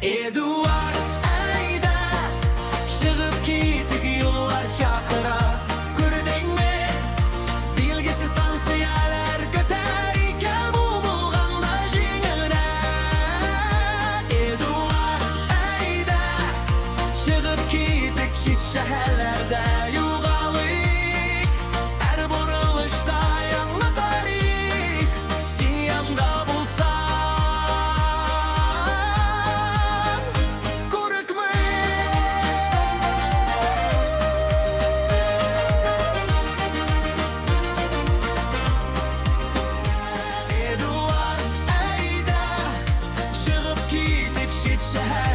Эдуард, әйдә, чыгып китик, юллар чакыра. Күрдеңме? Билгесез станцияләр көтә икән, бу булганда җиңелрәк. Эдуард, әйдә, чыгып китик, чит шәһәрләрдә югалыйк. Һәр борылышта яңа тарих, син янда булсаң, курыкмыйм. Эдуард, әйдә, чыгып китик, чит шәһәр.